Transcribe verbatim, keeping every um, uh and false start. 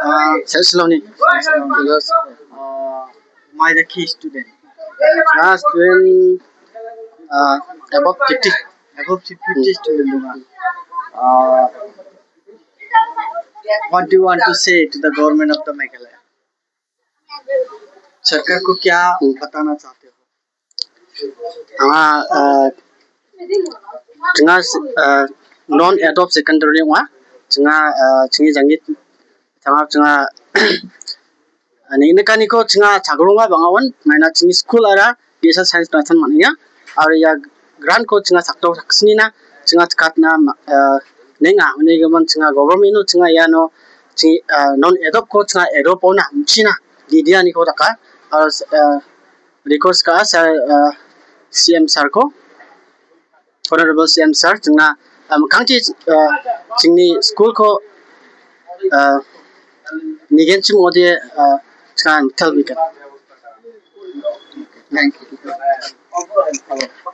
Uh, Salsiloni. Uh, my the key student. Class twelve, uh, above fifty. Above fifty student होगा। Uh, what do you want to say to the government of the Meghalaya? सरकार को क्या बताना चाहते हो? Anga, uh, changa, uh, non add-op secondary ong·a. Changa, uh, chingni jangni tanga changa, uh, nengnikaniko changa chagronga bang·aon, maina chingni skul ara B S S science natsan man·enga. Aro ia grant-ko changa sakdok saksnina changa skatna ma-, uh, nenga. Unigimin changa government-o changa iano ching-, uh, non add-op-ko changa add-op-ona, china didianiko daka. Aro, uh, request ka·a sir, uh, C M sir-ko. Honorable C M sir, chingna, um, kangchi, uh, chingni skul-ko, uh, nigenchim ode, uh, chingna mittel bika. Thank you.